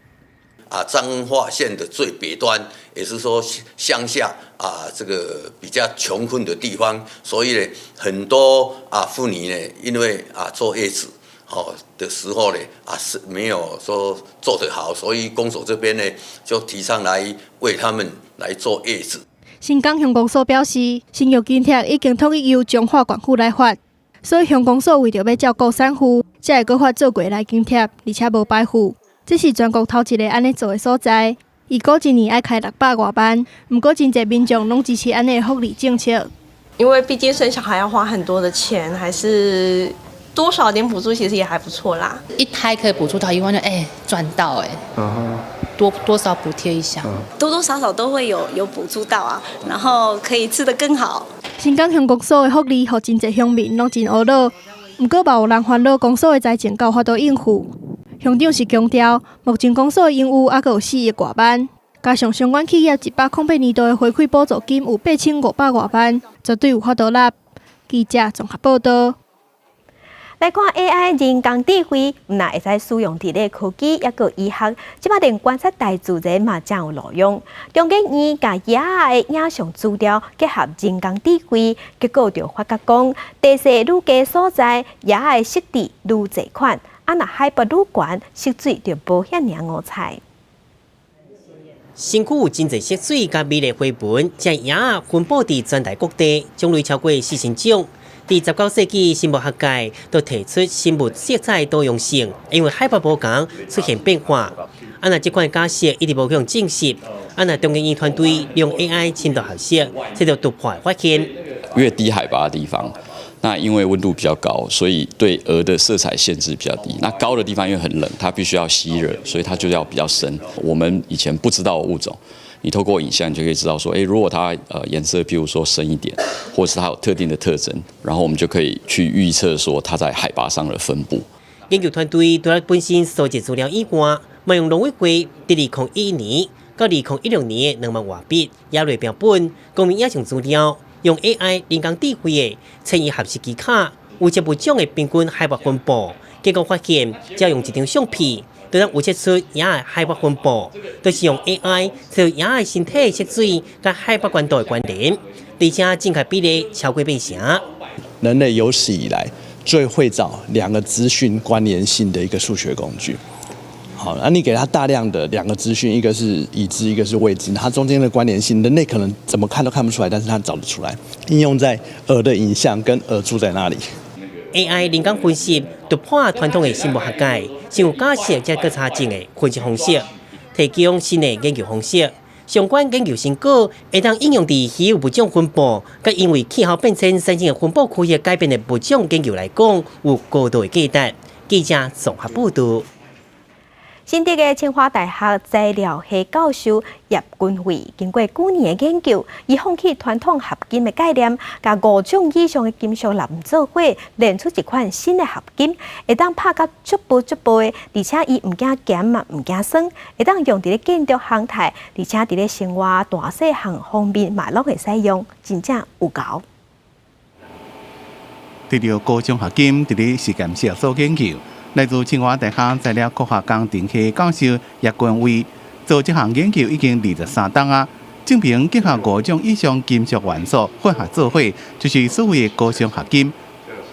啊，彰化縣的最北端，也是說鄉下啊，這個比較窮困的地方，所以呢，很多啊婦女呢，因為啊坐月子哦的時候呢，啊是沒有說做得好，所以公所這邊呢就提倡來為他們來坐月子。新港鄉公所表示，生育津貼已經統一由彰化縣府來發，所以鄉公所為著欲照顧產婦，才會閣發做月內津貼，而且無白付。這是全國頭一个按呢做的所在。預估一年愛開600外萬，毋過真濟民眾攏支持按呢的福利政策。因為畢竟生小孩要花很多的錢，還是多少點補助其實也還不錯啦。一胎可以補助到1萬，就哎賺到哎，多多少補貼一下，多多少少都會有補助到啊，然後可以吃得更好。新港鄉公所的福利，予真濟鄉民攏真懊惱，毋過嘛有人煩惱公所的財政敢有法度應付。鄉長是強調，目前公所盈餘猶閣有4億外萬，加上相關企業108年度的回饋補助金有8500外萬，絕對有法度納。記者綜合報道。來看 AI 人工智慧，毋但會使使用佇咧科技，抑閣醫學，這擺連觀察大自然嘛真有路用。中研院共鴨仔的影像資料結合人工智慧，結果就發覺講，地勢愈低所在，鴨仔的色澤愈濟款；啊，若海拔愈懸，色水就無遐爾五彩。身軀有真濟色水佮美麗花紋，這鴨仔分布佇全台各地，種類超過4000種。佇19世紀，生物學界都提出生物色彩多樣性，因為海拔無仝出現變化。啊，若這款假設一直無去予證實，啊，若中研院團隊利用 AI 深度學習，這就突破發現。越低海拔的地方，那因為溫度比較高，所以對鵝的色彩限制比較低。那高的地方因為很冷，它必須要吸熱，所以它就要比較深。我們以前不知道的物種，你透過影像你就可以知道說，欸，如果它顏色譬如說深一點，或是它有特定的特徵，然後我們就可以去預測說它在海拔上的分布。研究團隊除了本身收集資料以外，嘛用農委會佇2011年到2016年的2萬外筆鴨類標本，公民影像資料，用 AI 人工智慧的遷移學習技巧，預測物種的平均海拔分布，結果發現，只要用一張相片，就能預測出鴨的海拔分布，就是用 AI 測鴨的身體色水佮海拔懸度的關聯，而且正確比例超過8成。人類有史以來最會找兩個資訊關聯性的一個數學工具。好，那你給他大量的兩個資訊，一個是已知，一個是未知，它中間的關聯性，人類可能怎麼看都看不出來，但是他找得出來。應用在鵝的影像跟鵝住在哪裡。 AI 人工分析突破傳統的生物學界，先有假設才閣查證的分析方式，提供新的研究方式。相關研究成果會當應用佇稀有物種分布，佮因為氣候變遷產生的分布區域改變的物種研究來講，有高度的價值。記者綜合報導。新竹的清華大學材料系教授葉君慧經過幾年的研究，伊放棄傳統合金的概念，共五種以上的金屬連做伙，煉出一款新的合金，會當拍甲足薄足薄的，而且伊毋驚鹹嘛，毋驚酸，會當用佇咧建築航太，而且佇咧生活大細項方面嘛攏會使用，真正有夠。得著高熵合金佇咧實驗室做研究。來自清華大學材料科學工程系教授葉君偉做這項研究已經23冬啊，證明結合五種以上金屬元素混合做伙，就是所謂的高熵合金。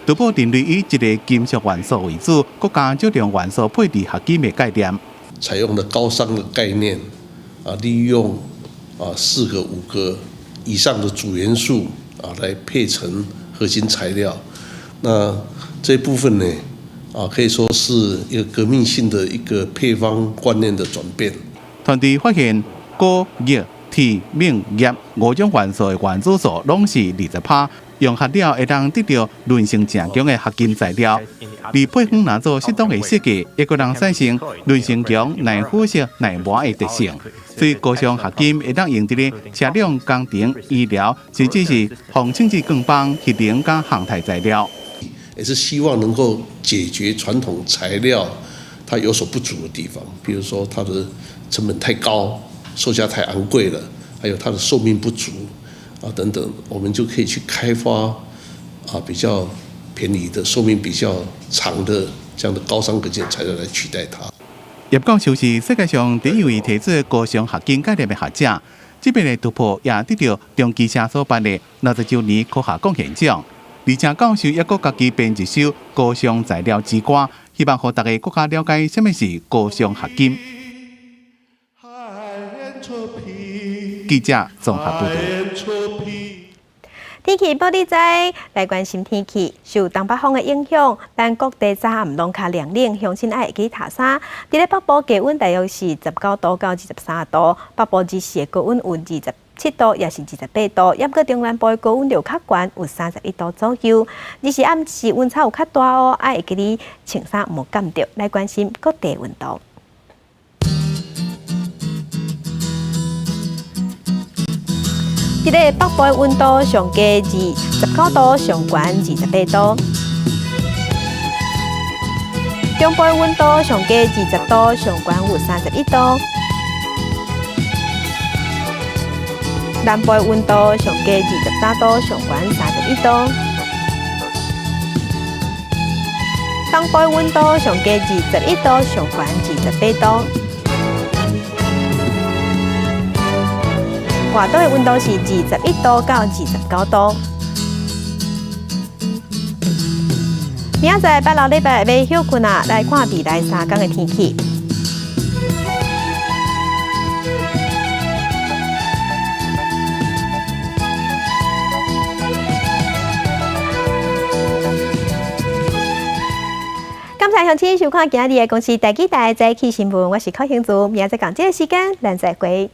突破人類以一個金屬元素為主，閣加少量元素配置合金的概念。採用了高熵的概念，啊，利用4個、5個以上的主元素啊來配成合金材料。那這部分呢？啊，可以說是一個革命性的一個配方觀念的轉變。團隊發現，鉬、鈉、鐵、錳、鈉五種元素的原子數攏是20%，融合了會當得著韌性誠強的合金材料。而配方若做適當的設計，會閣能產生韌性強、耐腐蝕、耐磨的特性。所以高熵合金會當用佇咧車輛、工程、醫療，甚至是防清潔鋼板、核能佮航太材料。也是希望能夠解決傳統材料它有所不足的地方，比如說它的成本太高，售價太昂貴了，還有它的壽命不足啊等等，我們就可以去開發啊比較便宜的、壽命比較長的這樣的高熵合金材料來取代它。葉教授是世界上第一位提出高熵合金概念的學者，這邊的突破也得著長期社所辦的60週年科學貢獻獎。而且教授猶閣家己編一首高熵材料之歌，希望予大家閣較了解啥物是高熵合金。記者綜合報導。天氣報你知，來關心天氣。受東北風的影響，咱各地早暗攏較涼冷，鄉親愛會記疊衫。佇咧北部低溫大約是19度到23度，北部日時的高溫有27度，也是28度。猶閣中南部的高溫就較懸，有31度左右。日時暗時溫差有較大哦，愛會記你穿衫毋好凍著。來關心各地溫度。佇咧北部的溫度上低29度，上懸28度。中部的溫度上低20度，上懸有31度。南部的溫度上低23度，上懸31度。東部的溫度上低21度，上懸28度。外島的溫度是21度到29度。明仔載拜六禮拜欲歇睏啊，來看未來3天的天氣。感謝鄉親收看今日的公視台語台早起新聞，我是柯興竹，明仔載仝這个時間，咱再會。